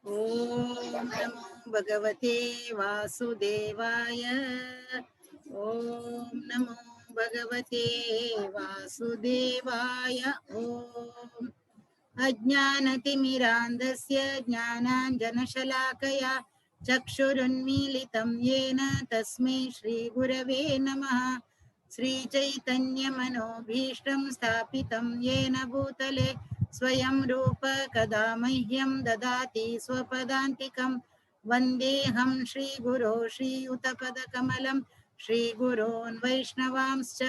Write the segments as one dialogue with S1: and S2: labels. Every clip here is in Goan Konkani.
S1: ॐ नमो भगवते वासुदेवाय. ॐ नमो भगवते वासुदेवाय. ॐ अज्ञानतिमिरान्धस्य ज्ञानाञ्जनशलाकया चक्षुरुन्मीलितं येन तस्मै श्रीगुरवे नमः. श्रीचैतन्यमनोभीष्टं स्थापितं येन भूतले स्वयं रूप कदा मह्यं ददाति स्वपदान्तिकं. वन्देऽहं श्रीगुरो श्रीयुतपदकमलं श्रीगुरोन् वैष्णवांश्च.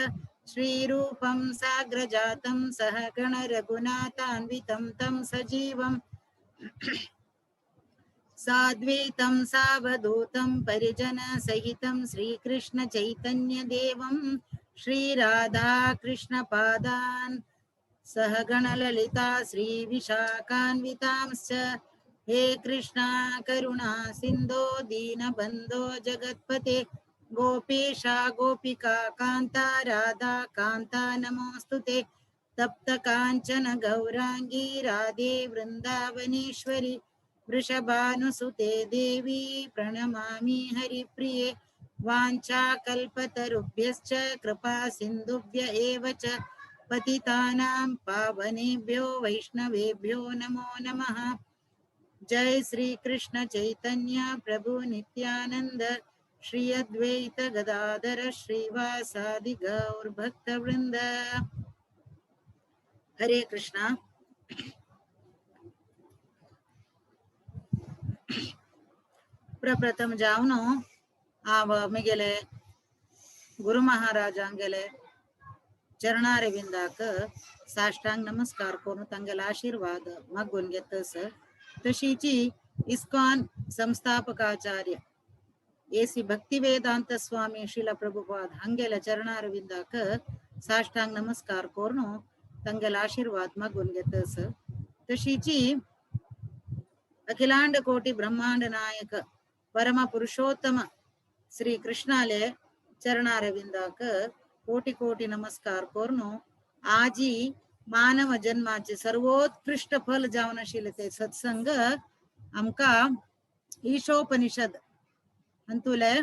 S1: श्रीरूपं साग्रजातं सह गणरघुनाथान्वितं तं सजीवम् साद्वैतं सावधूतं परिजनसहितं श्रीकृष्ण चैतन्यदेवं श्रीराधा कृष्णपादान् सहगणललिता श्रीविशाखान्वितांश्च. हे कृष्णा करुणा सिन्धो दीनबन्धो जगत्पते गोपेशा गोपिका कान्ता राधा कान्ता नमोऽस्तु ते. तप्त काञ्चन गौराङ्गी राधे वृन्दावनेश्वरि वृषभानुसुते देवी प्रणमामि हरिप्रिये. वाञ्छाकल्पतरुभ्यश्च कृपा सिन्धुभ्य एव च पतितानां पावनेभ्यो वैष्णवेभ्यो नमो नमः. जय श्री कृष्ण चैतन्य प्रभु नित्यानंद श्री अद्वैत गदाधर श्रीवासादि गौर भक्त वृंद. हरे कृष्णा. प्रप्रथम जावनो आव मिगेले गुरु महाराजांगेले चरणारविंदाक साष्टांग नमस्कार करून तांगेले आशीर्वाद मागून घेतस. तशीची इस्कॉन संस्थापकाचार्य एसी भक्तिवेदांत स्वामी श्रील प्रभुपाद हांगेले चरणारविंदाक साष्टांग नमस्कार करून तांगेले आशीर्वाद मागून घेतस. तशीची अखिलांड कोटी ब्रह्मांड नायक परम पुरुषोत्तम श्री कृष्णाले चरणारविंदाक कोटी कोटी नमस्कार करून आजी मानव जन्माचे सर्वोत्कृष्ट फल जावन आशिल्लें ते सत्संग आमकां ईशोपनिषद अंतुले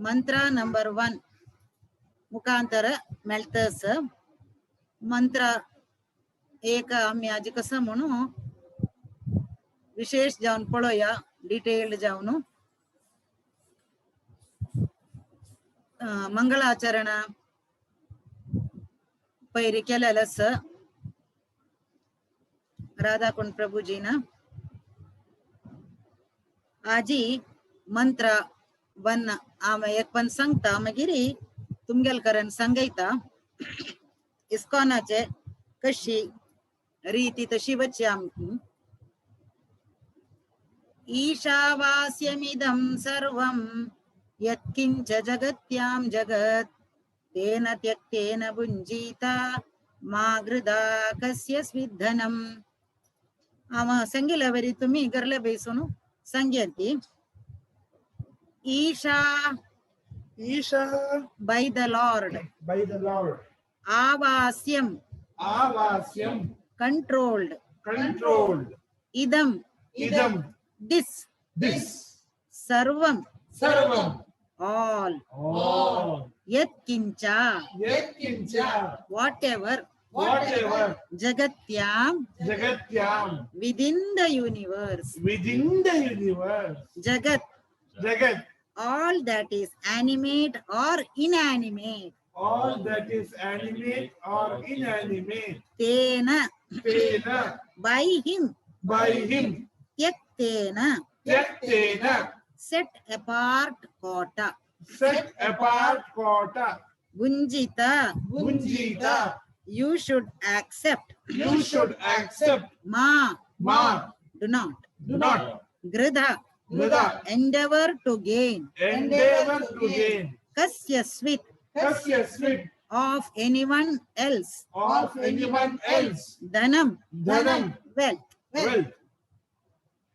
S1: मंत्र नंबर 1 मुखांतर मेळतस. मंत्र एक आमी आजी कसं म्हणू विशेष जावन पळोवया डिटेल्ड जावन मंगलाचरण पयरी केलेलस राधाकुंड प्रभुजीन आजी मंत्र 1 आम एक पण सांगता मागीर तुमगेल करण सांगयता. इस्कॉनाचे कशी रीती तशी वच्ची आमकां. ईशावास्यमिदं सर्वं यत्किञ्च जगत्यां जगत् तेन त्यक्तेन भुञ्जीता मा गृधा कस्य स्विद्धनम्. आम संगीला वरी तुम्ही गरले बैसून सांगयती. Isha
S2: Isha
S1: by the lord
S2: by the lord
S1: आवास्यम
S2: आवास्यम
S1: controlled
S2: controlled
S1: इदम
S2: इदम
S1: this
S2: this
S1: सर्वम
S2: सर्वम
S1: ऑल
S2: ऑल
S1: यत्किंच
S2: यत्किंच
S1: whatever
S2: whatever
S1: जगत्याम
S2: जगत्याम
S1: within the universe
S2: within the universe
S1: जगत
S2: जगत
S1: all that is animate or inanimate
S2: all that is animate or inanimate
S1: तेन
S2: तेन
S1: by him
S2: by him
S1: त्यक्तेन
S2: त्यक्तेन
S1: set apart quota
S2: set apart quota
S1: भुञ्जिता
S2: भुञ्जिता
S1: you should accept
S2: you should accept
S1: ma
S2: ma
S1: do not
S2: do not
S1: gridha
S2: gridha
S1: endeavor to gain
S2: endeavor to gain
S1: kasya svit
S2: kasya svit
S1: of anyone else
S2: of anyone else
S1: dhanam
S2: dhanam
S1: wealth
S2: wealth.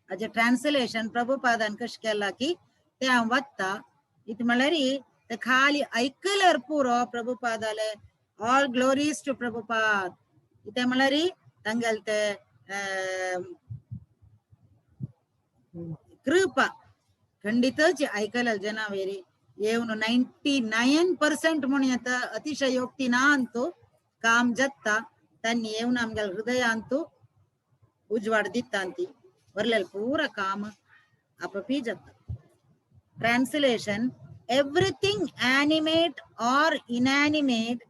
S1: अजे ट्रान्सलेशन प्रभुपादान कशें केलां की तें हांव वाचता. इत म्हळ्यार ते खाली ऐकल्यार पुरो प्रभुपादाले ऑल ग्लोरीज टू प्रभुपाद. इतें म्हळ्यार तांगेले ते कृपा खंडितच आयकलेल जनावेरी येवन 99% म्हूण येता अतिशयोक्ती ना अंतू काम जाता तांणी येवन आमगेले हृदयांतू उजवाड दिता ती वरलेल पूरा काम आपपी जाता. Translation: everything animate or inanimate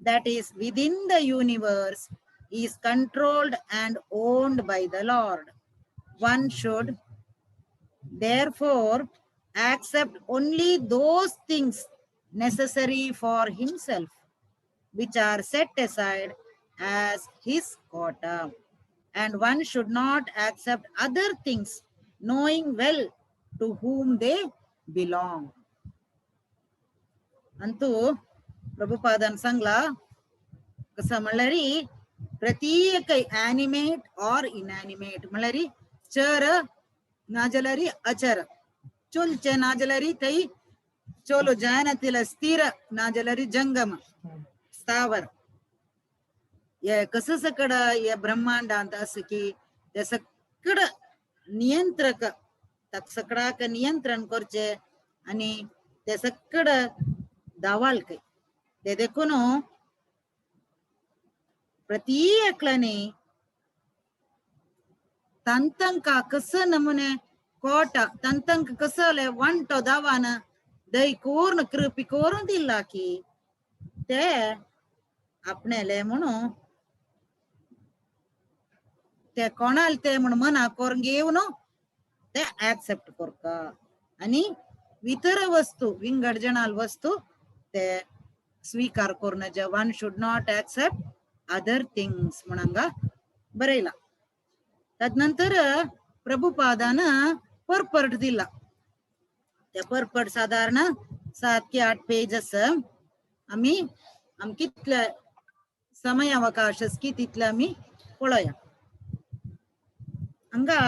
S1: that is within the universe is controlled and owned by the Lord. One should therefore accept only those things necessary for himself, which are set aside as his quota. And one should not accept other things, knowing well to whom they belong. ಅಂತೂ ಪ್ರಭುಪಾದನ್ सांगला कसं म्हणल्यार प्रत्येक अॅनिमेट ऑर इनॅनिमेट म्हणल्यार चर नाजाल्यार अचर, चोलचे नाजाल्यार थंय चोलो जायना, स्थिर नाजाल्यार जंगम स्थावर, हे कसं सकड हे ब्रह्मांडांत असं की ते सकड नियंत्रक ताक सकडाक नियंत्रण करचे आणि ते सकड दावाल काय ते देखून प्रत्येकल्याने ತಂತಂಕ ಕಸ ನಮೂನೆ ಕೋಟ ತಂತಂಕ ಕಸಲೆ ಒಂಟೋ दावान दही कोरून कृपी करून दिला की ते आपणेले म्हणून ते कोणाल ते म्हणून मना करून घेवन ते ऍक्सेप्ट करका आणि इतर वस्तू विंगड जणाल वस्तू ते स्वीकार करून one should not accept other things म्हणून बरयला. तदनंतर प्रभुपादान परपट दिला. त्या परपट साधारण 7 की 8 पेज आम्ही आम कितल्या समय अवकाश की तितले आमी पळोवया. हांगा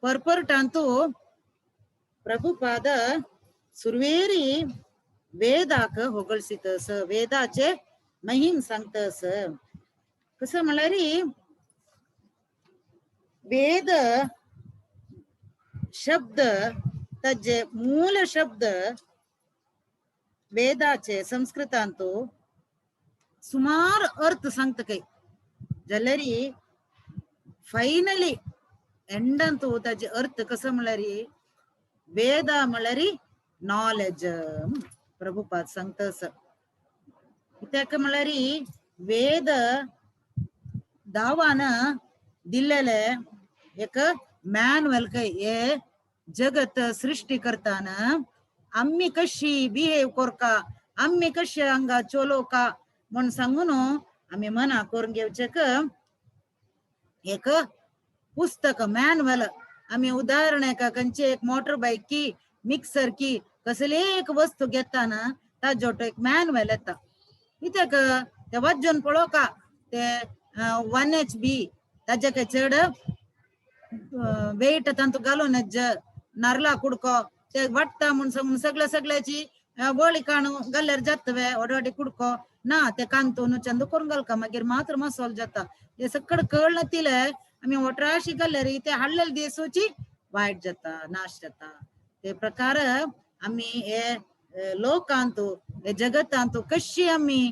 S1: परपरटांतू प्रभुपाद सुरवेरी वेदाक होगळसीतस, वेदाचे महिम सांगतस. कसं म्हणल्यार वेद शब्द ताजे मूल शब्द वेदाचे संस्कृतांतू सुमार अर्थ सांगता काय जाल्यार फायनली एंडांतू ताजे अर्थ कसं म्हणल्यार वेद म्हणल्यार नॉलेज प्रभुपाद सांगतस. कित्याक म्हणल्यार वेद दावान दिल्लेले एक मॅन्युअल काय हे जगत सृष्टी करताना आम्ही कशी बिहेव करका, आम्ही कशी हांगा चलोवका म्हण सांगून आम्ही मना करून घेवचेक एक पुस्तक मॅन्युअल. आम्ही उदाहरण एका खंयचे एक मोटर बायक की मिक्सर की कसली एक वस्तू घेताना ताजो एक मॅन्युअल येता. कित्याक ते वजन पळोवका ते 1 HP ताजे काय चड वेट तांतू घालून नारला कुडको ते वाडटा म्हूण सांगून सगळ्या सगळ्याची वळी काणू घाल्यार जाता वे व्हड व्हडे कुडको ना ते कांतून चंद करून घालका मागीर मात्र मसोल जाता. हे सगळं कळना तिले आमी वटराशी घाल्यार ते हाडलेले दिसूची वायट जाता, नाश जाता. ते प्रकार आमी हे लोकांतू हे जगतांतू कशी आमी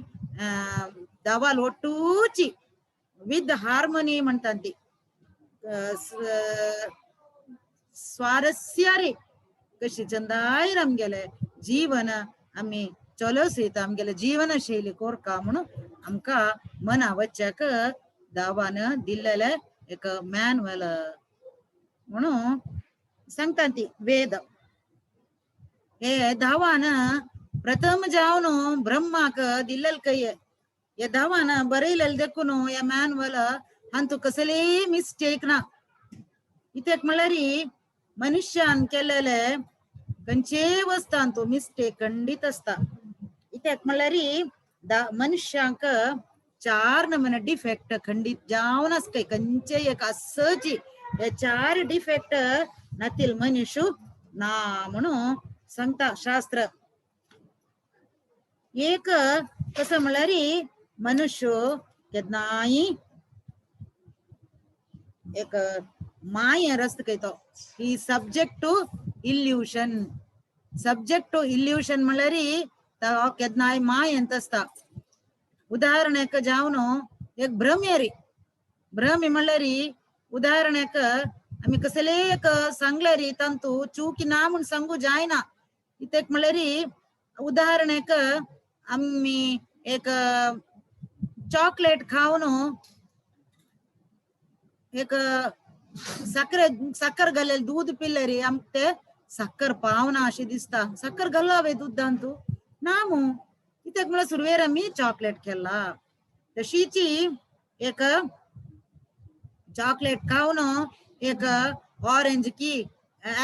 S1: दावाल ಒಟ್ಟೂಚಿ ವಿತ್ ಹಾರ್ಮೋನಿ म्हणटा ती स्वारस्य रे कशी चंदाय आमगेले जीवन आमी चलोसीत आमगेले जीवन शैली कोरका म्हणून आमकां मना वच्च्याक दावान दिल्लेले एक मॅन्युअल म्हणून सांगता ती वेद. हे धावान प्रथम जावन ब्रह्माक दिल्लेल कय हे धावान बरयलेले देखून हे मॅन्युअल हांतू कसलेय मिस्टेक ना. कित्याक म्हणल्यार मनुष्यान केलेले खंयचेय वस्तांतू मिस्टेक खंडीत आसता. कित्याक म्हणल्यार मनुष्यांक 4 नमुने डिफेक्ट खंडीत जावन आसता. खंयचेय एक आसची हे 4 डिफेक्ट नातील मनुष्य ना म्हणून सांगता शास्त्र. एक कसं म्हणल्यार मनुष्य केन्नाय एक माये रस्त कयतो. ही subject to illusion. Subject to illusion म्हणल्यार तो केन्नाय मायेंत आसता. उदाहरणाक जावन एक भ्रमेरी भ्रम म्हणल्यार उदाहरणाक आमी कसले एक सांगल्यारी तांतू चूकी ना म्हूण सांगू जायना. कित्याक म्हणल्यार उदाहरणाक आमी एक चॉकलेट खावन एक साखर साखर घालेले दूद पिल्यारी आमकां ते साखर पावना अशें दिसता. साखर घाल्ला वे दुदांतू ना मू, कित्याक म्हळ्यार सुरवेर आमी चॉकलेट केला. तशीची एक चॉकलेट खावन एक ऑरेंज की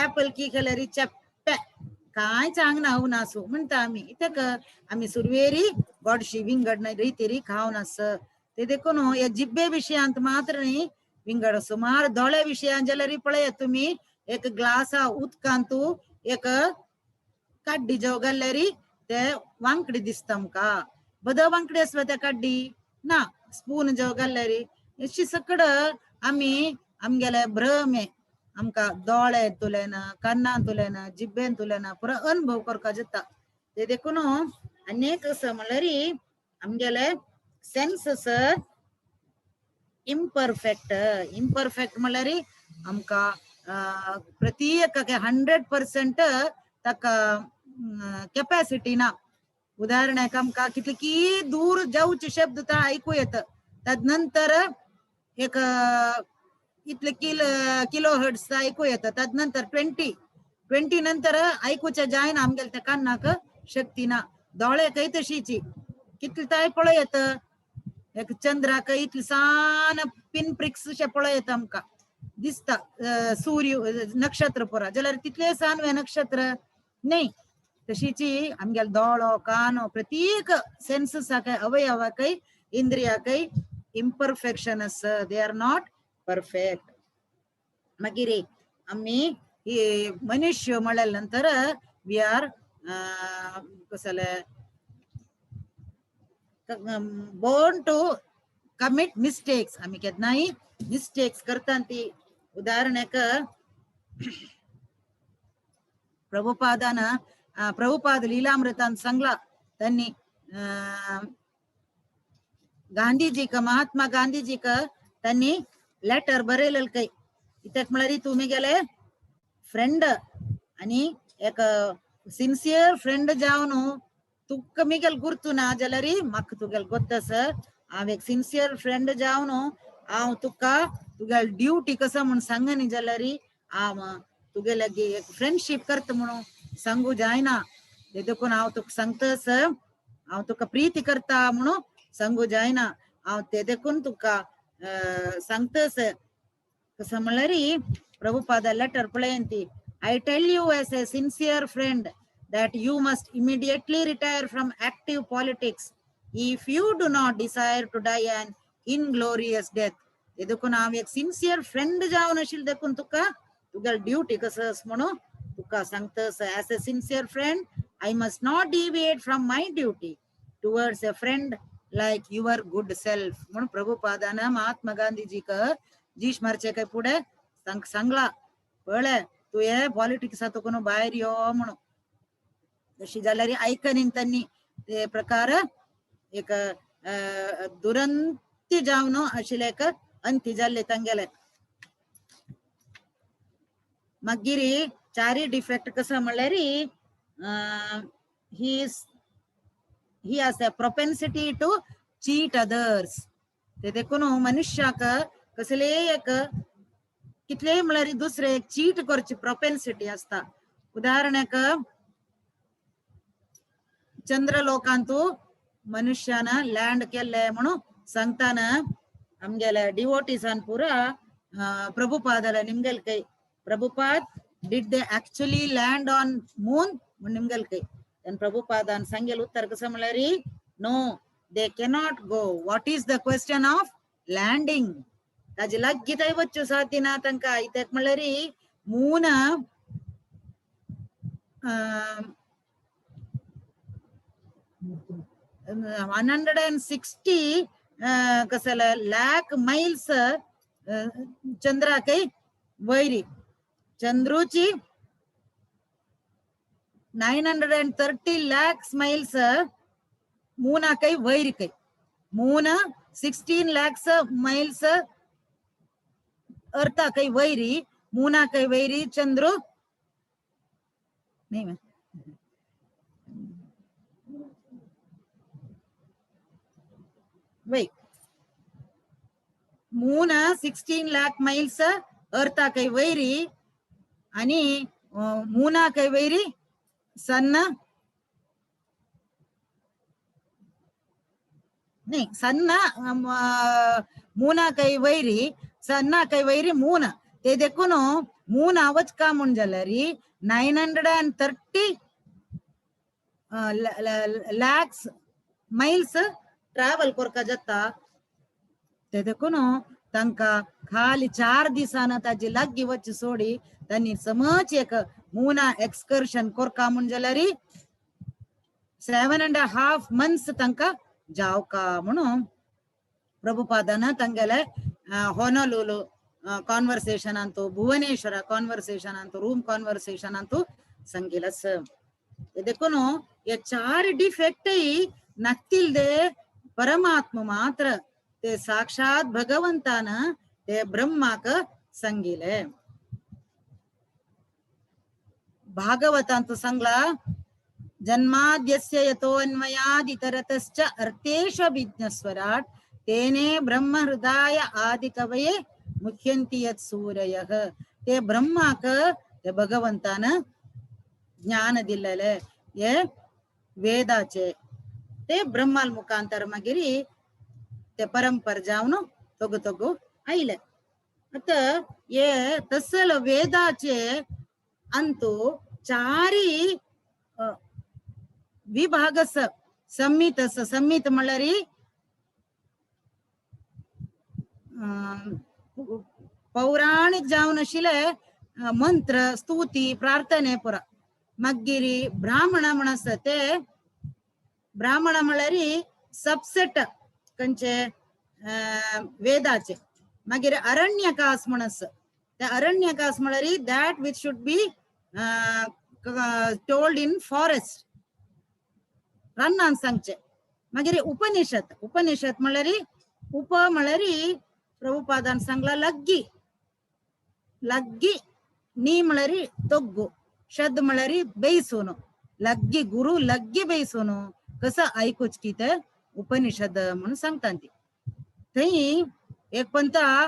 S1: ऍपल की केल्यार चेप्पे कांय चांगना हांव नासू म्हणटा आमी. कित्याक आमी सुरवेरी गोडशी विंगड रितीरी खावन आस. ते देखून ह्या जिब्बे विशयांत मात्र न्ही विंगड सुमार दोळे विशयान जाल्यार पळयात तुमी एक ग्लासा उदकांतू एक काड्डी जेव घाल्यार ते वांकडी दिसता आमकां. बद वांकडी आसता त्या काड्डी ना, स्पून जेव घाल्यार अशी सकड आमी आमगेले भ्रमे आमकां दोळे तुलेना कान्नान तुलेना जिब्बेन तुलेना पुरो अनुभव करपाक जाता. ते देखून आनी एक आसा म्हणल्यार आमगेले सेन्सस इम्परफेक्ट. इम्परफेक्ट म्हणल्यार आमकां प्रत्येक 100% ताका कॅपॅसिटी ना. उदाहरणाक आमकां कितले की दूर जावचे शब्द तो आयकू येता, तदनंतर एक इतले किलो हर्ट्स आयकू येता, तदनंतर 20 नंतर आयकुचे जायना आमगेले त्या कान्नाक शक्ती ना. दोळ्याकय तशीची कितले ताय पळयत एक चंद्राक इतले सान पिन प्रिक्स शे पळयता आमकां दिसता सूर्य नक्षत्र पुरा जाल्यार तितले सान वे नक्षत्र न्ही. तशीची आमगेले दोळो कानो प्रत्येक सेन्ससाकय अवयवाकय इंद्रियाकय इम्परफेक्शन आसा, they are not perfect. मागीर आमी ही मनुष्य म्हणल्या नंतर we are कसले बोर्न टू कमिट मिस्टेक्स. आमी केन्नाय मिस्टेक्स करता ती. उदाहरणाक प्रभुपादान प्रभुपाद लीलामृतान सांगला त्यांनी गांधीजीक महात्मा गांधीजीक त्यांनी लेटर बरयलेलं काही. कित्याक म्हळ्यार तुमी गेले फ्रेंड आणि एक सिन्सियर फ्रेंड जावन तुका मिगेल गुर्तू ना जाल्यार म्हाका तुगेल गोत्त आसा. हांव एक सिन्सियर फ्रेंड जावन हांव तुका तुगेल ड्युटी कसो म्हूण सांगनी जाल्यार हांव तुगेले एक फ्रेंडशीप करता म्हणून सांगू जायना. ते देखून हांव तुका सांगता हांव तुका प्रीती करता म्हणून सांगू जायना. हांव ते देखून तुका सांगता कसं म्हणल्यार प्रभुपादा लेटर पळयन ती I tell you as a sincere friend that you must immediately retire from active politics if you do not desire to die an inglorious death. ते देखून हांव एक सिन्सियर फ्रेंड जावन आशिल्लें देखून तुका तुगेली ड्युटी कसो आसा म्हणून तुका सांगता. As a sincere friend I must not deviate from my duty towards a friend like your good self म्हणून प्रभुपादान महात्मा गांधीजीक जीश मारचे काय फुडें सांगला पळय तूं हे पॉलिटिक्सा तुका भायर यो म्हणून. तशी जाल्यार आयकनी त्यांनी ते प्रकार एक दुरंती जावन आशिल्ले एक अंती जाल्ले तांगेले. मागीर चारी डिफेक्ट कसो म्हणल्यार he has a propensity to cheat others. ते देखून मनुष्याक कसले एक कितलेय म्हणल्यार दुसरे एक चीट करची प्रोपेन्सिटी आसता. उदाहरणाक चंद्रलोकांतू मनुष्यान लँड केल्ले म्हणून सांगताना आमगेले डिवोटीसान पुरा प्रभुपादाला निमगेल कೈ Prabhupada did they actually land on moon म्हण निमगेल कೈ. प्रभुपादान सांगेल उत्तर कसं म्हणल्यार no they cannot go. What is the question of landing. ताजे लागीं थंय वच्चो साध्य ना तांकां. कित्याक म्हणल्यार मून 160 कसले लॅक मायल्स चंद्राकय वयरी चंद्रूची 930 lakhs miles मूनाकై वैरिकై Moon 16 lakhs miles अर्थाकై वैरी मूनाकై वैरी चंद्रू नाही वै मून 16 लाख माइल्स अर्थाकై वैरी आणि मूनाकై वैरी सन्न नाही सन्न मूनाकై वैरी सन्नाकై वैरी मून ते देखून मून वचका म्हूण जाल्यार 930 lakhs miles travel करका जाता ते देखून तांकां खाली 4 दिसान ताजी लागीं वच सोडी तांणी समज एक मूना एक्सकर्शन करका म्हूण जाल्यार 7.5 months तांकां जावका म्हणून प्रभुपादान तांगेले होनोलुलु कॉन्वर्सेशन अंतु भुवनेश्वर कॉन्वर्सेशन अंतु रूम कॉन्वर्सेशन अंतु सांगिलस. देखून हे 4 डिफेक्ट नक्तिल्दे परमात्म मात्र ते साक्षात भगवंतान ते ब्रह्माक सांगिले. भागवतांतु सांगला जन्माद्यस्य यतोऽन्वयादितरतश्च अर्थेष्व विघ्नस्वराट् तेने ब्रह्म हृदाय आदिकवये मुह्यन्ति यत् सूरयः. ते ब्रह्माक ते भगवंतान ज्ञान दिल्लेले हे वेदाचे ते ब्रह्माल मुखांतर मागीर ते परंपर जावन तोगु तोगु आयले. आतां हे तसल वेदाचे अंतु 4 विभाग संहित संहित म्हणल्यार पौराणिक जावन आशिल्ले मंत्र स्तुती प्रार्थने पुरा. मागीर ब्राह्मण म्हण आसा ते ब्राह्मण म्हणल्यार सबसेट खंयचे वेदाचे. मागीर अरण्यकास म्हण आसा ते अरण्यकास म्हणल्यार that which should be told in forest रानान सांगचे. मागीर उपनिषद उपनिषद म्हणल्यार उप म्हणल्यार प्रभुपादान सांगला लग्गी लग्गी नी म्हणल्यार तोग्गु शब्द म्हणल्यार बेयसून लग्गी गुरु लग्गी बेयसून कसं आयकुच की ते उपनिषद म्हणून सांगता ती. थंय एक पंता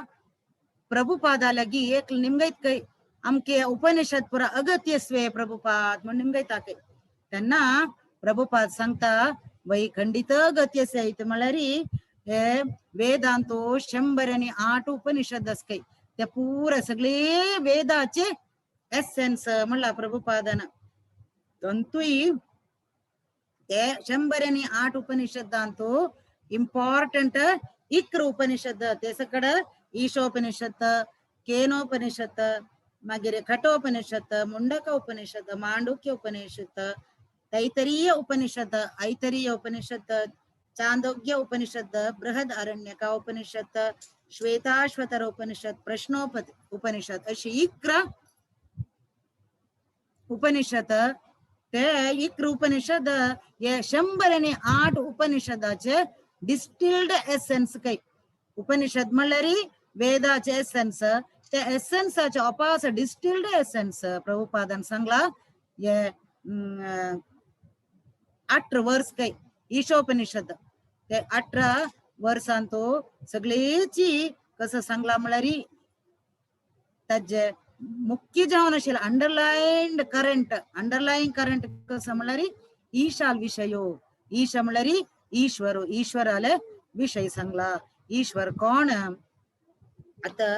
S1: प्रभुपादा लगी एक निमगयत काय आमके उपनिषद पुरा अगत्यस्वे प्रभुपाद म्हणून निमगयता काय तेन्ना प्रभुपाद सांगता वै खंडित अगत्यस्य इति म्हणल्यार हे वेदांतो 108 उपनिषद आसकय ते पुरा सगळे वेदाचे एसेन्स म्हणला प्रभुपादान. तंतूय ते 108 उपनिषदांतो इम्पॉर्टंट 11 उपनिषद ते सकड ईशोपनिषद केनोपनिषद मागीर कठोपनिषद मुंडक उपनिषद मांडुक्य उपनिषद तैतरीय उपनिषद ऐतरीय उपनिषद चांदोग्य उपनिषद बृहद अरण्यक उपनिषद श्वेताश्वतर उपनिषद प्रश्नोप उपनिषद अशी 11 उपनिषद ते 11 उपनिषद हे 108 उपनिषदाचे डिस्टिल्ड एसेन्स काय. उपनिषद म्हणल्यार वेदाचे एसेन्स ते एसेन्साचे अपास डिस्टिल्ड एसेन्स प्रभुपादान सांगला हे 18 वर्स काय ईशोपनिषद ते 18 वर्सांतो सगळेची कसं सांगला म्हणल्यार ताजे मुख्य जावन आशिल्लें अंडरलायन्ड करंट अंडरलाईंग करंट कसं म्हणल्यार ईशाल विशयो ईश म्हणल्यार ईश्वर ईश्वराले विषय सांगला ईश्वर कोण. आता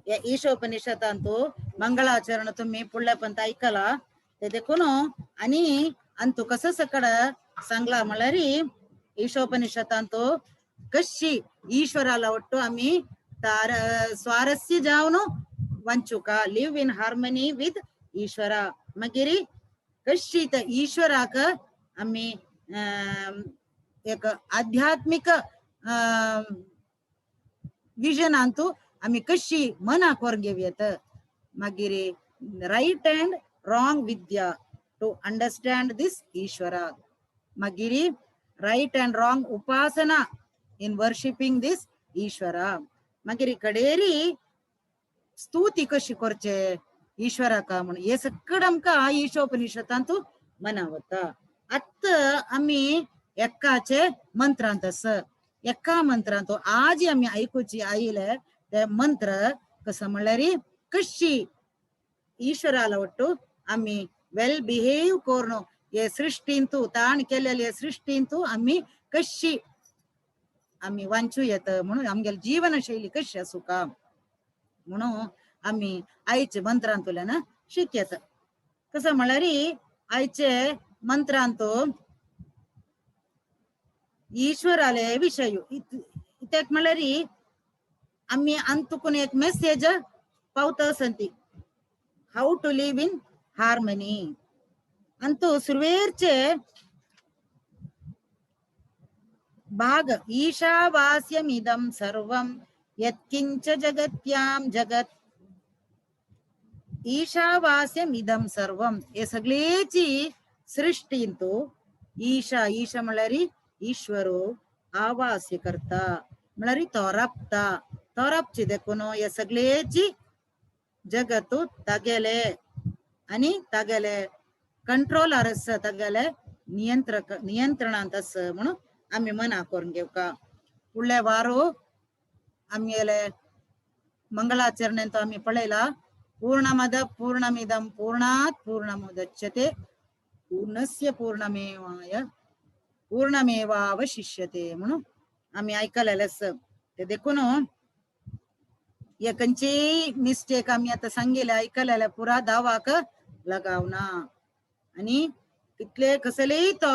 S1: या ईशोपनिषदांतु मंगळाचरण तुम्ही पुढल्या पंत ऐकला ते देखून आणि अंतु कसं सकड सांगला म्हणल्यार ईशोपनिषदांतु कशी ईश्वराला ಒಟ್ಟು आम्ही तार स्वारस्य जावन वांचुका live in harmony with Ishwara. मागीर कशी त ईश्वराक आम्ही एक आध्यात्मिक विजनांतु आम्ही कशी मनाक व्हरून घेवयेत. मागीर right and wrong Vidya to understand this Ishwara, मागीर right and wrong Upasana in worshipping this Ishwara, मागीर कडेरी स्तुती कशी करचे ईश्वराक म्हणून हे सगळं आमकां ईशोपनिषदांतू मनावता. आतां आमी एकाचे मंत्रांत आस, एका मंत्रांत आज आमी आयकुची आयले ते मंत्र कसं म्हणल्यार कशी ईश्वराला ಒಟ್ಟು आमी वेल बिहेव करून हे सृष्टींतू ताण केलेले सृष्टींतू आमी कशी आमी वांचू येत म्हणून आमगेली जीवन शैली कशी आसूं का म्हणून आमी आयचे मंत्रांतल्यान शिकयत. कसं म्हणल्यार आयचे मंत्रांत ईश्वराले विषय इत्याक म्हणल्यार आमी अंतुकून एक मेसेज पावता संती how to live in harmony. अंतु सुरवेरचे भाग ईशावास्यमिदं सर्वं यत्किंच जगत्यां जगत् ईशावास्यमिदं सर्वं हे सगळेची सृष्टींतु ईशा ईशा म्हणल्यार ईश्वरो आवास्य करता म्हणल्यार तो राबता, तो राबची देखून हे सगळेची जगतु तागेले आनी तागेले कंट्रोलर आसा, तागेले नियंत्रक नियंत्रणांत आसा म्हणून आमी मना करून घेवका. फुडले वारो आमगेले मंगलाचरणेंत आमी पळयला पूर्णमद पूर्णमिदं पूर्णात् पूर्णमुदच्यते पूर्णस्य पूर्णमेवाय पूर्णमेवावशिष्यते म्हणून आमी आयकलेलें आसा. ते देखून हे खंयचेय मिस्टेक आमी आतां सांगिल्ले आयकलेले पुरा दावाक लगावना आनी कितले कसलेय तो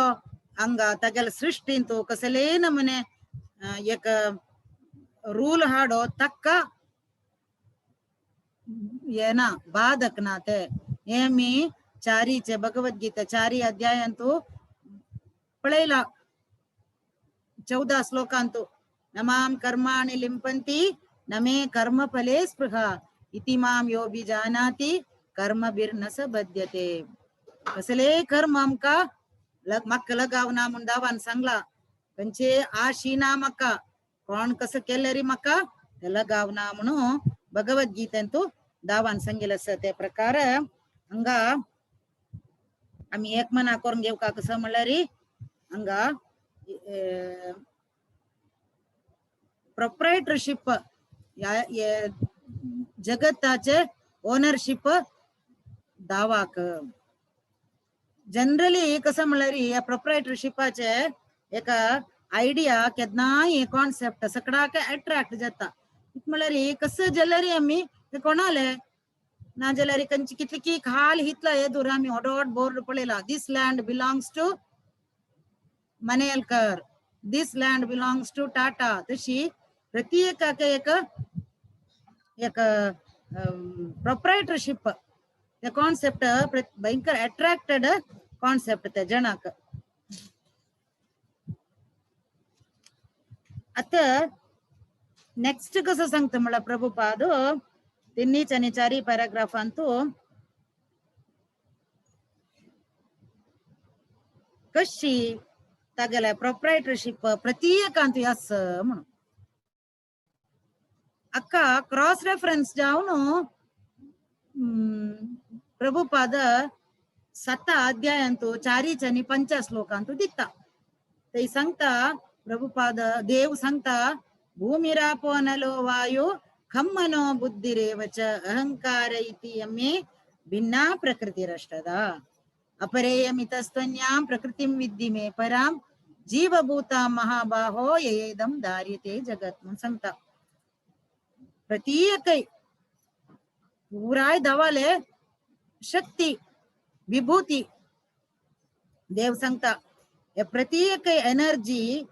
S1: हांगा तागेले सृश्टींत कसलेय नमुने एक रूल हाडो ताका येना बाधक ना. ते हे आमी चारीचे भगवद्गीता चारी अध्यायांतू पळयला 14 श्लोकांतू नमाम कर्माणि लिंपंती नमे कर्म फले स्पृहा इति माम यो बीजानाति कर्मभिर्न स बध्यते. कसले कर्म आमकां म्हाका लगावना म्हूण दावान सांगला, खंयचे आशी ना म्हाका, कोण कसं केलें रे म्हाका ते लगावना म्हणून भगवद्गीतेंतू दावान सांगिल्लें आसा. ते प्रकार हांगा आमी एक मना करून घेवका. कसं म्हणल्यार हांगा प्रोप्रायटरशीप जगताचे ओनरशीप दावाक जनरली कसं म्हणल्यार ह्या प्रोप्रायटरशिपाचे एक आयडिया केन्नाय कॉन्सेप्ट सगळ्याक अट्रॅक्ट जाता. म्हणल्यार कसं जाल्यार आमी ते कोणाले ना जाल्यार खंयची कितली खाल हितला हे दूर आमी ऑडॉट बोर्ड पळयला, this land belongs to Manelkar, this land belongs to Tata. तशी प्रत्येकाक एक एक प्रोप्रायटरशीप ते कॉन्सेप्ट भयंकर अट्रॅक्टेड कॉन्सेप्ट ते जणाक. आता नेक्स्ट कसं सांगता म्हणल्यार प्रभुपाद तिन्हीच आनी चारी पॅराग्राफांतू कशी तागेले प्रोप्रायटरशीप प्रत्येकांतू आसा म्हणून अक्का क्रॉस रेफरन्स जावन प्रभुपाद 7 अध्यायांतू 4 आनी 5 श्लोकांतू दिता. ते सांगता प्रभुपाद देव सांगता भूमिरापो नलो वायु खम्मनो बुद्धिरेव च अहंकार इति यमे भिन्ना प्रकृतिरष्टदा अपरेयमितस्त्वन्यां प्रकृतिं विद्धि मे परां जीवभूतां महाबाहो ययेदं धार्यते जगत् म्हणून सांगता. प्रत्येक पुराय दावाले शक्ती विभूती देव सांगता. हे प्रत्येक एनर्जी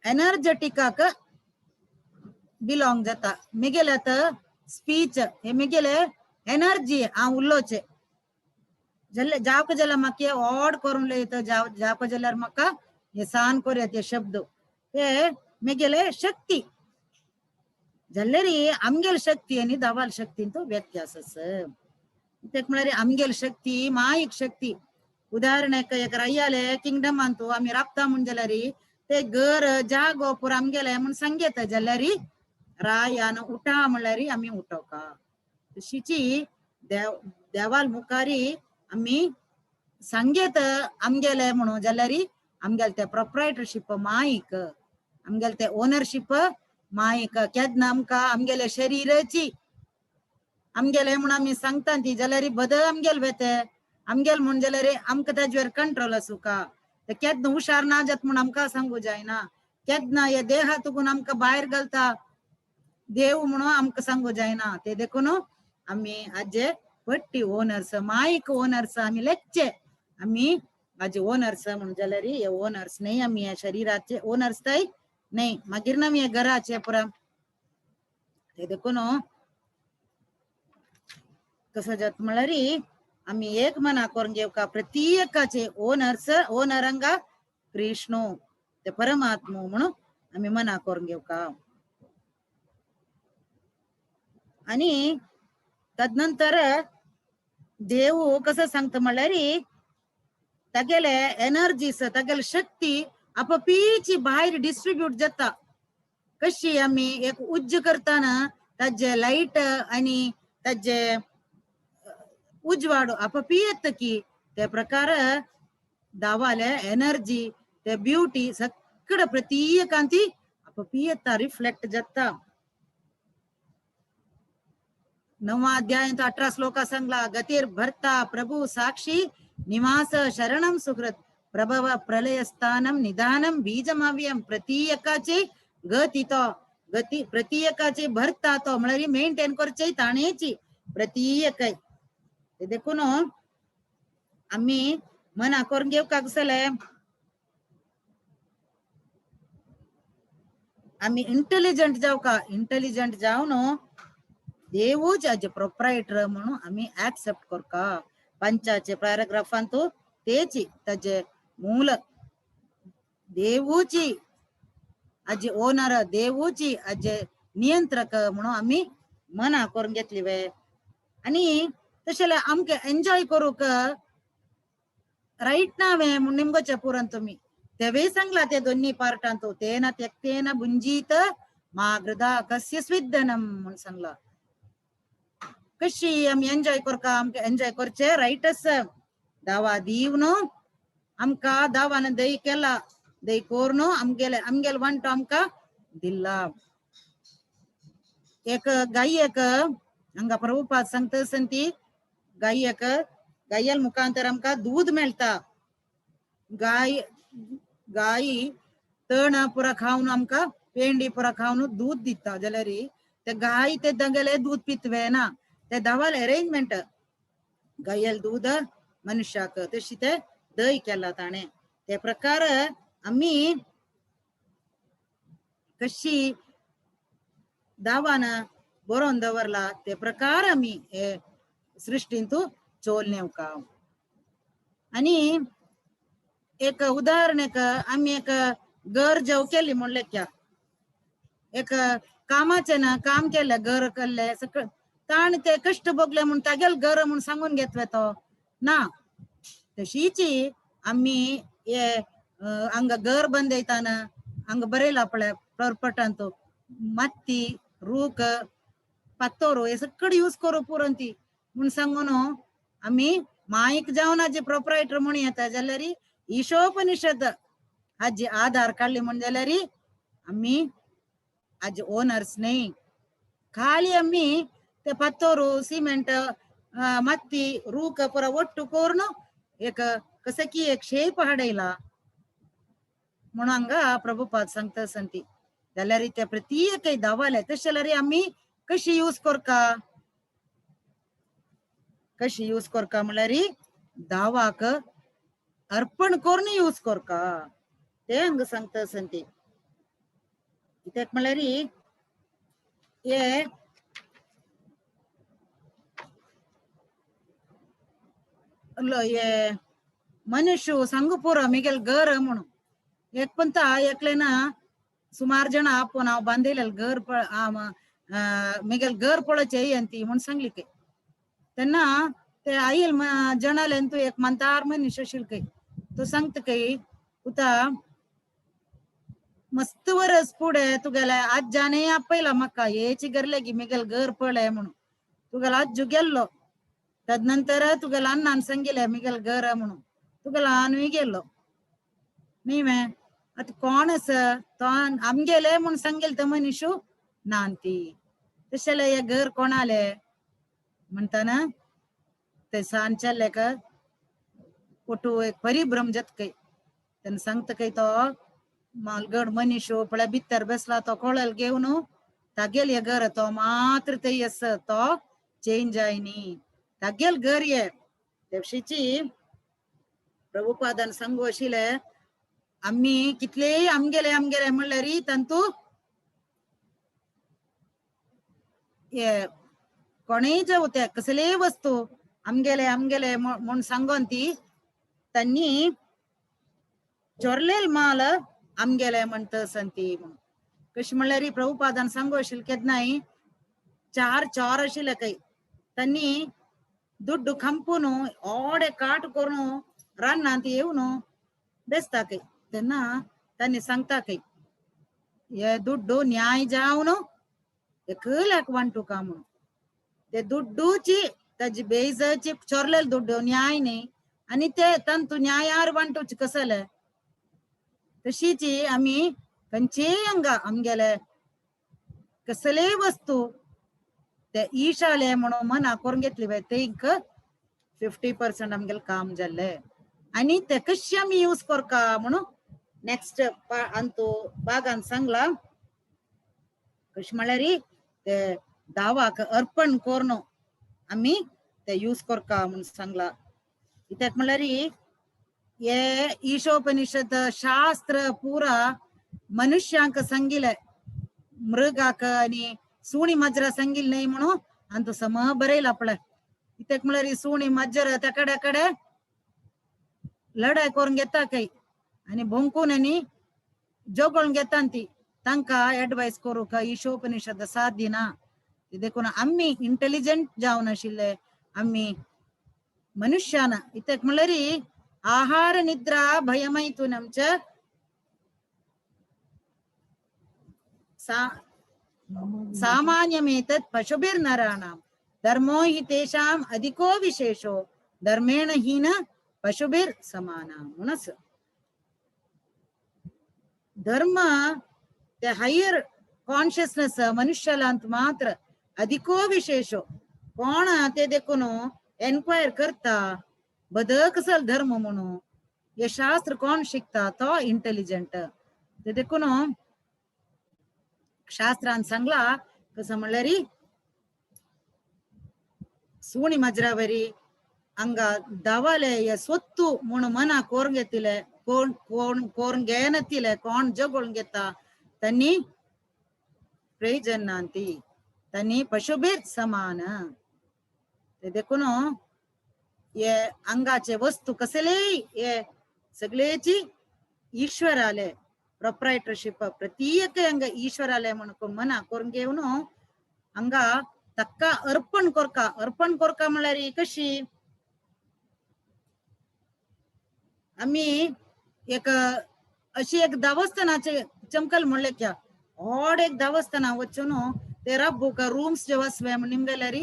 S1: एनर्जेटिकाक बिलॉंग जाता. मिगेले आतां स्पीच हे मिगेले एनर्जी हांव उलोवचें जाल्यार जावक जाल्यार म्हाका ऑड करून उलयता, जावक जाल्यार म्हाका हे सान करूं येता शब्द, हे मिगेले शक्ती. जाल्यार आमगेल शक्ती आनी दावाल शक्तींत व्यत्यास आसा. कित्याक म्हळ्यार आमगेल शक्ती मायीक शक्ती. उदाहरणाक एक रायाले किंगडमांतू आमी राबता म्हूण जाल्यार ते घर जागो पुरो आमगेले म्हूण सांगता, जाल्यार रायान उठा म्हणल्यार आमी उठोवका. तशीची देवाल मुखारी आमी सांगेत आमगेले म्हणून जाल्यार आमगेले ते प्रोप्रायटरशीप मायीक, आमगेले ते ओनरशीप मायीक. केन्ना आमकां आमगेले शरीराची आमगेले म्हूण आमी सांगता ती जाल्यार बद आमगेले वेते आमगेल म्हूण जाल्यार आमकां ताजेर कंट्रोल आसूका. ते केन्ना हुशार ना जात म्हूण आमकां सांगू जायना, केन्ना हे देहा तुकून आमकां भायर घालता देव म्हणून आमकां सांगू जायना. ते देखून आमी आजे पट्टी ओनर्स मायक ओनर्स आमी लेखचे. आमी आजे ओनर्स म्हणून जाल्यार हे ओनर्स न्हय, आमी ह्या शरीराचे ओनर्स तय न्हय, मागीर ना आमी हे घराचे पुरा. ते देखून कसो जाता म्हणल्यार आमी एक मना करून घेवका प्रत्येकाचे ओनर्स ओनर हांगा कृष्णो ते परमात्मो म्हणून आमी मना करून घेवका. आनी तदनंतर देव कसो सांगता म्हणल्यार तागेले एनर्जीस तागेले शक्ती आपपीची भायर डिस्ट्रीब्यूट जाता. कशी आमी एक उज्ज करतना ताजे लायट आनी ताजे उजवाड आपपी येता की ते प्रकार दावाले एनर्जी ते ब्युटी सगळे प्रत्येकांती आपपी येता रिफ्लेक्ट जाता. 9 अध्याय 18 श्लोका सांगला, गतीर भर्ता प्रभु साक्षी निवास शरणम सुकृत प्रभव प्रलयस्थानम निदानम बीजमाव्यम. प्रत्येकाचे गती तो गती प्रत्येकाचे भरता तो म्हळ्यार मेंटेन करचे ताणेची प्रत्येक. देखून आमी मना करून घेवका कसले आमी इंटेलिजंट जावका. इंटेलिजंट जावन देवूच आजे प्रोप्रायटर म्हणून आमी एक्सेप्ट करका. पंचाचे पॅराग्राफांतू तेची ताजे मूल देवूची आजे ओनर देवूची आजे नियंत्रक म्हणून आमी मना करून घेतली वे. आनी तशें आमकां एन्जॉय करूंक रायट ना वे म्हूण निमगोचे पुरान तुमी तेवय सांगला ते दोन्ही पार्टांतू तेन त्यक्तेन भुंजीत मा गृधा कस्य स्विद्धनम म्हूण सांगला. कशी आमी एन्जॉय करका, आमकां एन्जॉय करचे रायट आसा. दावा दीवन आमकां दावान दही केला, दही कोरून आमगेले आमगेले वांटो आमकां दिला. एक गायक हांगा प्रभुपाद सांगता ती गायक गायल मुखांतर आमकां दूद मेळटा. गाय गायी तण पुरा खावन आमकां पेंडी पुरा खावन दूद दिता जाल्यार ते गाय ते दगेले दूद पितवे ना, ते दावाल अरेंजमेंट गायल दूद मनुष्याक तशी ते दही केला ताणें. ते प्रकार आमी कशी दावान बरोवन दवरला ते प्रकार आमी हे सृष्टींतू चोल नेवका. आनी एक उदाहरण एक आमी एक घर जेव केली म्हण लेख्या एक कामाचें ना काम केलें घर केल्लें सगळें ताणें ते कश्ट भोगले म्हूण तागेले घर म्हूण सांगून घेतले तो ना. तशीची आमी हे हांगा घर बांदयताना हांगा बरयला पळय पर्पटांत माती रूख पातोरो हे सगळे यूज करू पुरो ती म्हूण सांगून आमी मायक जावन हाजे प्रोपरायटर म्हूण येता जाल्यार ईशोपनिषद हाजी आधार काडली म्हूण जाल्यार आमी हाजे ओनर्स न्हय. खाली आमी ते पत्तोरू सिमेंट माती रूख पुरा ಒಟ್ಟು करून एक कसं की एक शेप हाडयला म्हणून हांगा प्रभुपाद सांगता संती. जाल्यार ते प्रत्येक दावाले तशें जाल्यार आमी कशी यूज करका, कशी यूज करका म्हणल्यार दावाक अर्पण करून यूज करका ते हांगा सांगता संती. कित्याक म्हणल्यार हे हे मनुष्य सांगू पुरो मिगेल घर म्हणून एक पण एकलेना सुमार जण आपोवन हांव बांदिलें घर मिगेल घर पळोवचें येयन ती म्हूण सांगली खंय. तेन्ना ते आयल जणालें तूं एक मंतार मनीस आशिल्लो खंय. तो सांगता खंय पुता मस्त वरस फुडें तुगेले आज्जानय आपयला म्हाका हेची गरले की मिगेल घर पळय म्हणून. तुगेलो आज्जू गेल्लो तदनंतर तुगेलो अण्णान सांगिल्लें मिगेल घर म्हणून. तुगेलो आनूय गेल्लो न्ही मे. आतां कोण आसा तो आमगेले म्हूण सांगेल तो मनीशू नांती. तशें जाल्यार हें घर कोणालें म्हणटना ते सान चल्ले ओटू एक परिभ्रम जाता खंय. तेन्ना सांगता खंय तो मालगड मनीशू पळय भितर बसला तो कोळल घेवन तागेल हें घर तो मात्र थंय आसा तो चेंज जायनी तागेल घर हे. तेवशीची प्रभुपादान सांगू आशिल्लें आमी कितलेय आमगेले आमगेले म्हणल्यार तांतू हे कोणेय जावं ते कसलेय वस्तू आमगेले आमगेले म्हूण सांगोन ती तांणी चोरलेल माल आमगेले म्हणटा संती म्हणून. कशें म्हणल्यार प्रभुपादान सांगू आशिल्लें केन्नाय चार चार आशिल्ले खंय. तांणी दुड्डू खांपून ओडे काट करून रानांत येवन बेसता खंय. तेन्ना तांणी सांगता खंय हे दुड्डू न्याय जावन एकल्याक वांटूका म्हणून. ते दुड्डूची ताजी बेजाची चोरलेले दुड्डू न्याय न्ही आनी ते तांतू न्यायार वांटूचे कसले. तशीच आमी खंयचेय हांगा आमगेले कसलेय वस्तू ते ईशाले म्हणून मना करून घेतली पळय तेंक 50% आमगेलें काम जाल्लें. आनी ते कशें आमी यूज करका म्हणून नेक्स्ट अंतू बागान सांगला. कशें म्हणल्यार ते दावाक अर्पण करून आमी ते यूज करका म्हूण सांगला. कित्याक म्हणल्यार हे ईशोपनिषद शास्त्र पुरा मनुष्यांक सांगिल्लें मृगाक आनी सुणी माजरां सांगिल्लें न्हय म्हणून आनी तो सम बरयला पळय. कित्याक म्हणल्यार सुणी माजर त्या कडेन कडेन लढाय करून घेता खंय आनी भोंकून आनी जोगोवन घेता ती. तांकां एडवायस करूंक ईशोपनिषद साथ दिना. देखून आमी इंटेलिजंट जावन आशिल्ले आमी मनुष्यान. कित्याक म्हणल्यार आहार निद्रा भयमैथुनं च सामान्यमेतत् पशुभिर्नराणां धर्मो हि तेषाम् अधिको विशेषो धर्मेण हीन पशुभिर् समाना म्हणून. धर्म ते हायर कॉन्शियसनेस मनुष्यालांत मात्र अधिको विशेषो. कोण ते देखून एन्क्वायर करता बदक असल धर्म म्हणून. हे शास्त्र कोण शिकता तो इंटेलिजंट. ते देखून शास्त्रान सांगला कसं म्हणल्यार सुणी माजरावरी हांगा दावाले हे स्वत्तू म्हूण मना कोरून घेतिले कोण कोण कोरून घेयनातिले कोण जगोवन घेता तांणी प्रयोजन ना ती तांणी पशुभीर समान. ते देखून हे अंगाचे वस्तू कसलेय हे सगळेची ईश्वराले प्रॉपरायटरशिप प्रत्येक अंग ईश्वराले म्हणून मना करून घेवन हांगा ताका अर्पण करका. अर्पण करका म्हणल्यार कशी आमी एक अशी एक देवस्थानाचे चमकल म्हणले क्या व्हड एक देवस्थाना वचून ते राबूक रूम्स जे वसवे म्हण निमगेल्यार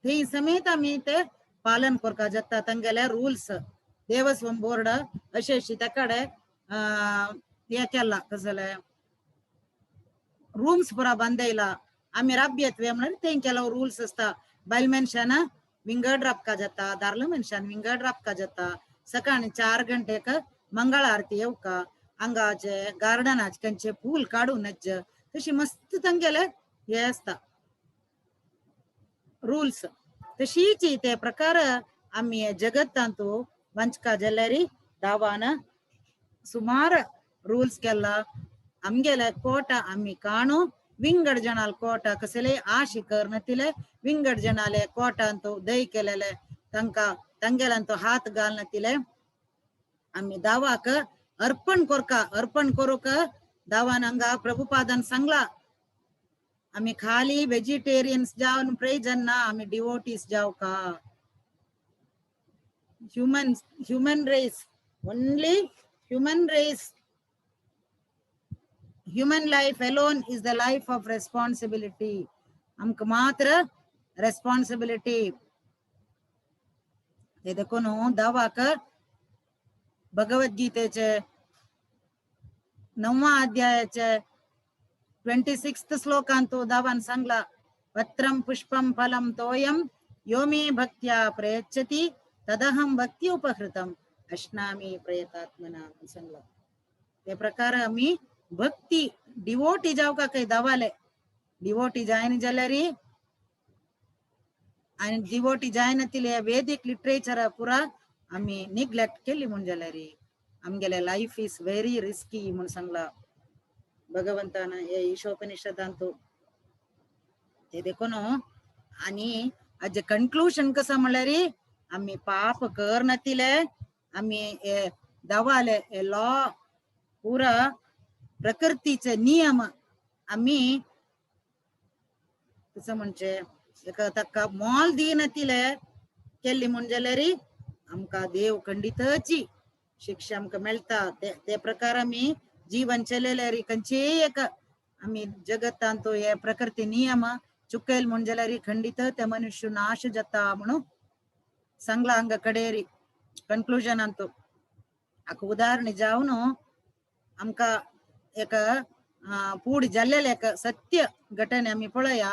S1: थंय समेत आमी ते पालन करका जाता तांगेले रुल्स देवस्वम बोर्ड अशें अशी त्या कडेन हें केलां कसलें रूम्स पुरा बांदयला आमी राबयतवे म्हणल्यार थंय केलो रुल्स आसता. बायल मनशान विंगड राबका जाता दादलो मनशान विंगड राबका जाता. सकाळी 4 घंटेक मंगळ आरती येवका हांगाचे गार्डनाचे खंयचे फूल काडून तशी मस्त तांगेले हे आसता रुल्स. तशीच ते प्रकार आमी जगत्तांतू वंचका जाल्यार दावान सुमार रूल्स केला. आमगेले कोटा आमी काणू विंगड जणाल कोटा कसले आशी करनतिले विंगड जणाले कोटांतू दय केलेले तांकां तांगेल्यांतो हात घालनतिले आमी दावाक अर्पण करका. अर्पण करूंक दावान हांगा प्रभुपादान सांगला आमी खाली वेजिटेरियन्स जावन प्रयोजन ना, आमी डिवोटीस जावका. Human human race, only human race, human life alone is the life of responsibility. आमकां मात्र रेस्पॉन्सिबिलिटी. ते देखून दावाक भगवद्गीतेचे 9वा अध्यायाचे 26 श्लोकांतु दावान सांगला, पत्रं पुष्पं फलं तोयं यो मे भक्त्या प्रयच्छति तदहं भक्ती उपहृतम अश्नामी प्रयतात्मना म्हणून सांगला. ते प्रकार आमी भक्ती डिवोटी जावका काही दावाले डिवोटी जायना जाल्यार आनी डिवोटी जायना तिले वेदीक लिटरेचर पुरा आमी निग्लेक्ट केली म्हूण जाल्यार आमगेले लायफ is very risky म्हूण सांगला भगवंतान हे ईशोपनिषदांतु. ते देखून आनी हाजे कन्क्लूजन कसं म्हणल्यार आमी पाप कर नातिले आमी हे दवाले हे लॉ पुरा प्रकृतीचे नियम आमी कसं म्हणजे एका ताका मोल दिनातिले केल्ली म्हूण जाल्यार आमकां देव खंडितची शिक्षा आमकां मेळटा. ते ते प्रकार आमी जीवन चलयल्यार खंयचेय एक आमी जगतांत हे प्रकृती नियम चुकयल म्हूण जाल्यार खंडित ते मनुष्य नाश जाता म्हणून सांगला हांगा कडेरी कन्क्लूजन अंतु. हाका उदाहरण जावन आमकां एक पूड जाल्लेले एक सत्य घटने आमी पळया.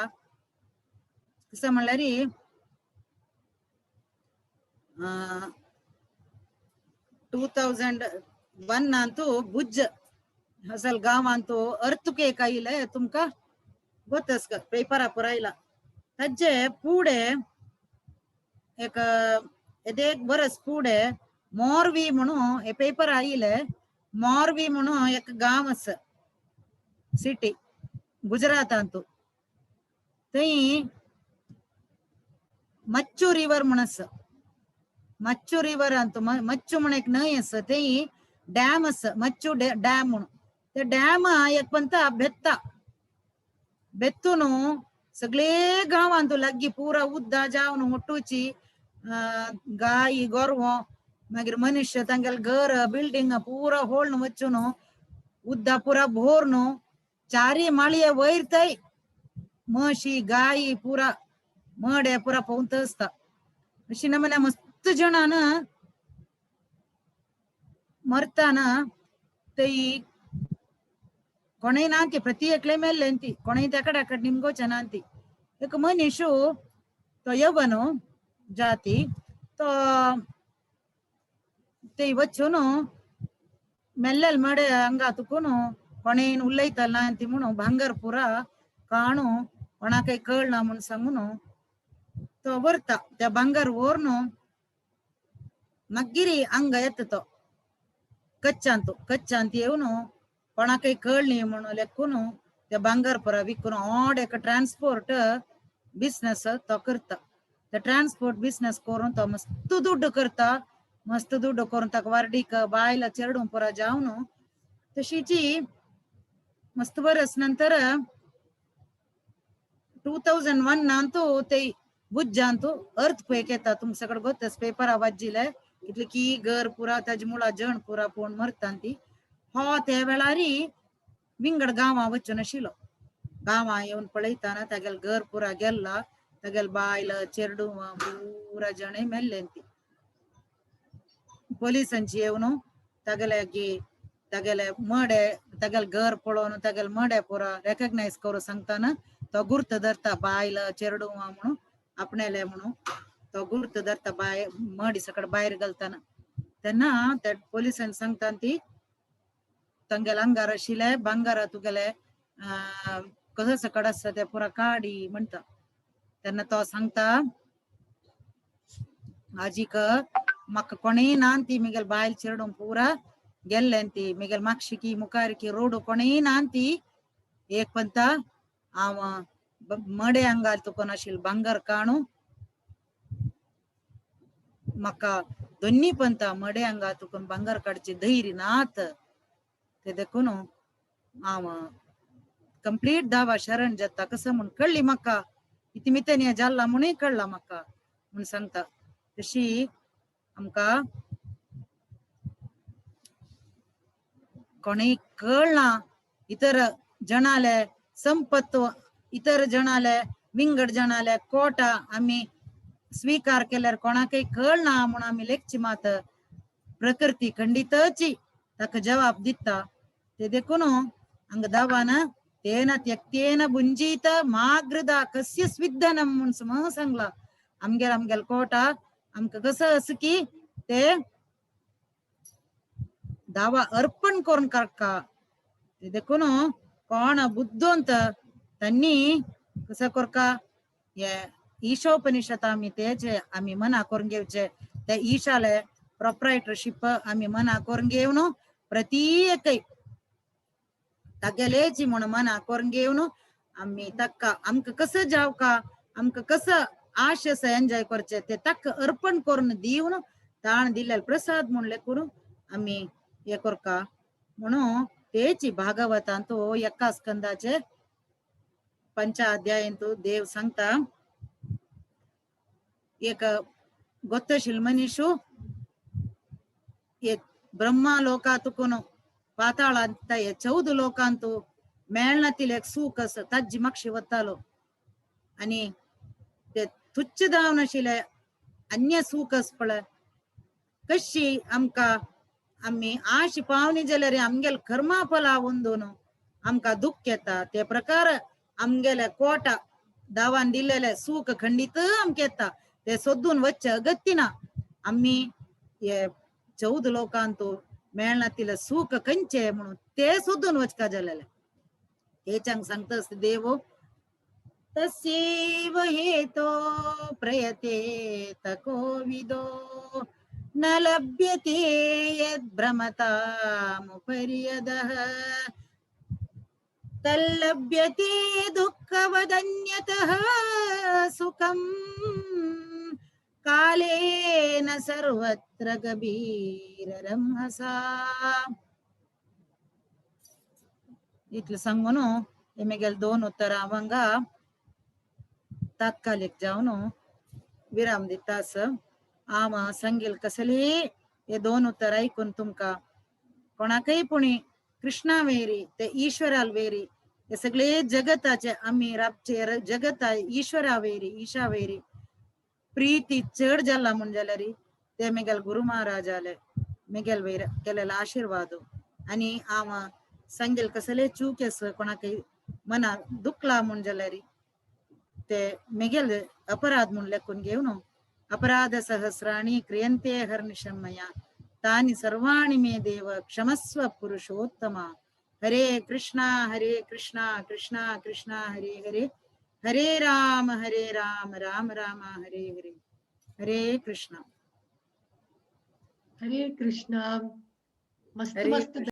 S1: कसं म्हणल्यार 2001 अंतु भुज असल गांवांतु अर्थक्वेक आयले तुमकां गोतस पेपरा पुरायला. ताजे पुढे एक एक बरस पुढे मोरवी म्हणून हे पेपर आयले. मोरवी म्हणून एक गांव आसा, सिटी गुजरातांतु. थंय मच्चू रिवर म्हूण आसा. मच्चू रिवर अंतु मच्चू म्हण एक न्हंय आसा, थंय डॅम आसा, मच्चू डॅम म्हणून. ते डॅम एक पंता बेत्ता बेत्तून सगळे गांवांतु लागीं पुरा उद्दा जावन ಒಟ್ಟುಚಿ गाय गोरवो मागीर मनुष्य तांगेले घर बिल्डिंग पुरा होळ्ण वचून उद्दा पुरा भोरन चारी माळये वयर थंय म्हशी गायी पुरा मडे पुरा पोवंत आसता. अशी नमूने मस्त जणान मरताना थंय कोणय ना ती प्रति एकले मेल्ले ती कोणय तेकड आकड निमगोचे ना ती. एक मनीस तो यवन जाती तो थंय वचून मेल्लेल मडे हांगा तुकून कोणेन उलयताल ना ती म्हणून भांगर पुरा काणू कोणाकय कळना म्हूण सांगून तो व्हरता. त्या भांगर व्हरून मागीर हांगा येता तो कच्चांत कच्चांत येवन कोणाकय कळ्ळी म्हणून लेखून त्या भांगर पुरा विकून ऑड एक ट्रान्सपोर्ट बिजनेस तो करता. ते ट्रान्सपोर्ट बिजनेस करून तो मस्त दुड्ड करता. मस्त दुड्ड करून ताका वार्डीक बायला चेडूं पुरा जावन तशीची मस्त बरस नंतर 2001 अंतू ते भुजांतु अर्थक्वेक येता. तुमकां सगळं गोतस पेपरा वाजिले कितले की घर पुरा ताजे मुळा जण पुरा पोवन मरता ती. हो त्या वेळारी विंगड गांवां वचून आशिल्लो. गांवां येवन पळयतना तागेले घर पुरा गेल्ला, तागेले बायल चेडूं पुरा जण मेल्ले ती. पोलिसांची येवन तागेले तागेले मडे तागेले घर पळोवन तागेले मडे पुरा रेकग्नायज करूं सांगतना तो गुर्त धरता बायल चेडूं म्हणून आपणेले म्हणून तो गुर्त धरता बाय मडी सकड भायर घालतना. तेन्ना त्या पोलिसान सांगता ती तांगेले अंगार आशिल्ले भांगार तुगेले कसो सकड आसता ते पुरा काडी म्हणटा. तेन्ना तो सांगता आजीक म्हाका कोणेय ना ती मिगेल बायल चेडूं पुरा गेल्ले ती मिगेल मागशीकी मुखारकी रोड कोणेय ना ती एक पंता हांव मडे अंगार तुका आशिल्लें भांगर काणू म्हाका दोन्ही पंता मडे अंगार तुका भांगर काडचे धैर्य नात. ते देखून हांव कंप्लीट दावा शरण जाता कसं म्हूण कळ्ळी म्हाका, इतिमितेन हें जाल्लां म्हणूय कळ्ळां म्हाका म्हूण सांगता. तशी आमकां कोणूय कळना इतर जणाले संपत्त इतर जणाले विंगड जणाले कोटा आमी स्वीकार केल्यार कोणाकय कळना म्हूण आमी लेखची मात प्रकृती खंडितची ताका जवाब दिता. ते देखून हांगा दावान तेन त्यक्तेन भुंजीत मागृदा कस्य स्विद्धनम म्हूण सम सांगला. आमगेल आमगेल कोटा आमकां कसो आसा की ते दावा अर्पण करून काडका. ते देखून कोण बुद्धवंत त्यांनी कसं करका हे ईशोपनिषद आमी तेजे आमी मना करून घेवचे, ते ईशाले प्रोप्रायटरशीप आमी मना करून घेवन प्रत्येक तागेलेची म्हूण मना करून घेवन आमी ताका आमकां कसं जावका आमकां कसं आश आसा एन्जॉय करचे ते ताका अर्पण करून दिवन ताण दिल्ले प्रसाद म्हणले करून आमी हे करका. म्हणून तेची भागवतांतू एका स्कंदाचे पंचाध्यायंतू देव सांगता एक गोत्तशील मनीषू एक ब्रह्मा लोकातुकून पाताळांत हे 14 लोकांतू मेळनातील एक सुख आसा ताजी मागशी वतालो आनी ते तुच्छ जावन आशिल्ले अन्य सुख आसा पळय कशी आमकां आमी आश पावनी जाल्यार आमगेले कर्मा फला अंदून आमकां दुख्ख येता. ते प्रकार आमगेले कोटा दावान दिल्लेले सुख खंडीत आमकां येता ते सोदून वच्चे अगत्य ना. आमी हे 14 लोकांतू मेळनातिले सुख खंयचे म्हणून ते सोदून वचका जालेले. तेच्यांक सांगता देव तस्यैव हेतो प्रयतेत कोविदो न लभ्यते यद्भ्रमतामुपर्यदः तल्लभ्यते दुःखवदन्यतः सुखं कालेन सर्वत्र गभीररंहसा. इतलें सांगून हे मेगेले 2 उत्तरां हांगा तात्कालीक जावन विराम दिता. आम सांगील कसली हे 2 उत्तर आयकून तुमकां कोणाकय पुणी कृष्णा वेरी ते ईश्वराल वेरी हे सगळे जगताचे आमी राबचे जगता ईश्वरा वेरी ईशा वेरी प्रीती चड जाला म्हूण जाल्यार ते मेगेल गुरु महाराजाले मेगेल वयर केलेलो आशिर्वाद. आनी हांव सांगेल कसले चूक आसा कोणाकय मना दुखला म्हूण जाल्यार ते मेगेल अपराध म्हूण लेखून घेवन अपराध सहस्राणि क्रियन्ते हर्निशं मया तानि सर्वाणि मे देव क्षमस्व पुरुषोत्तम. हरे कृष्णा कृष्णा कृष्णा हरे हरे हरे राम राम राम हरे हरे. हरे कृष्णा.
S3: हरे कृष्णा. मस्त
S1: हरे
S3: मस्त.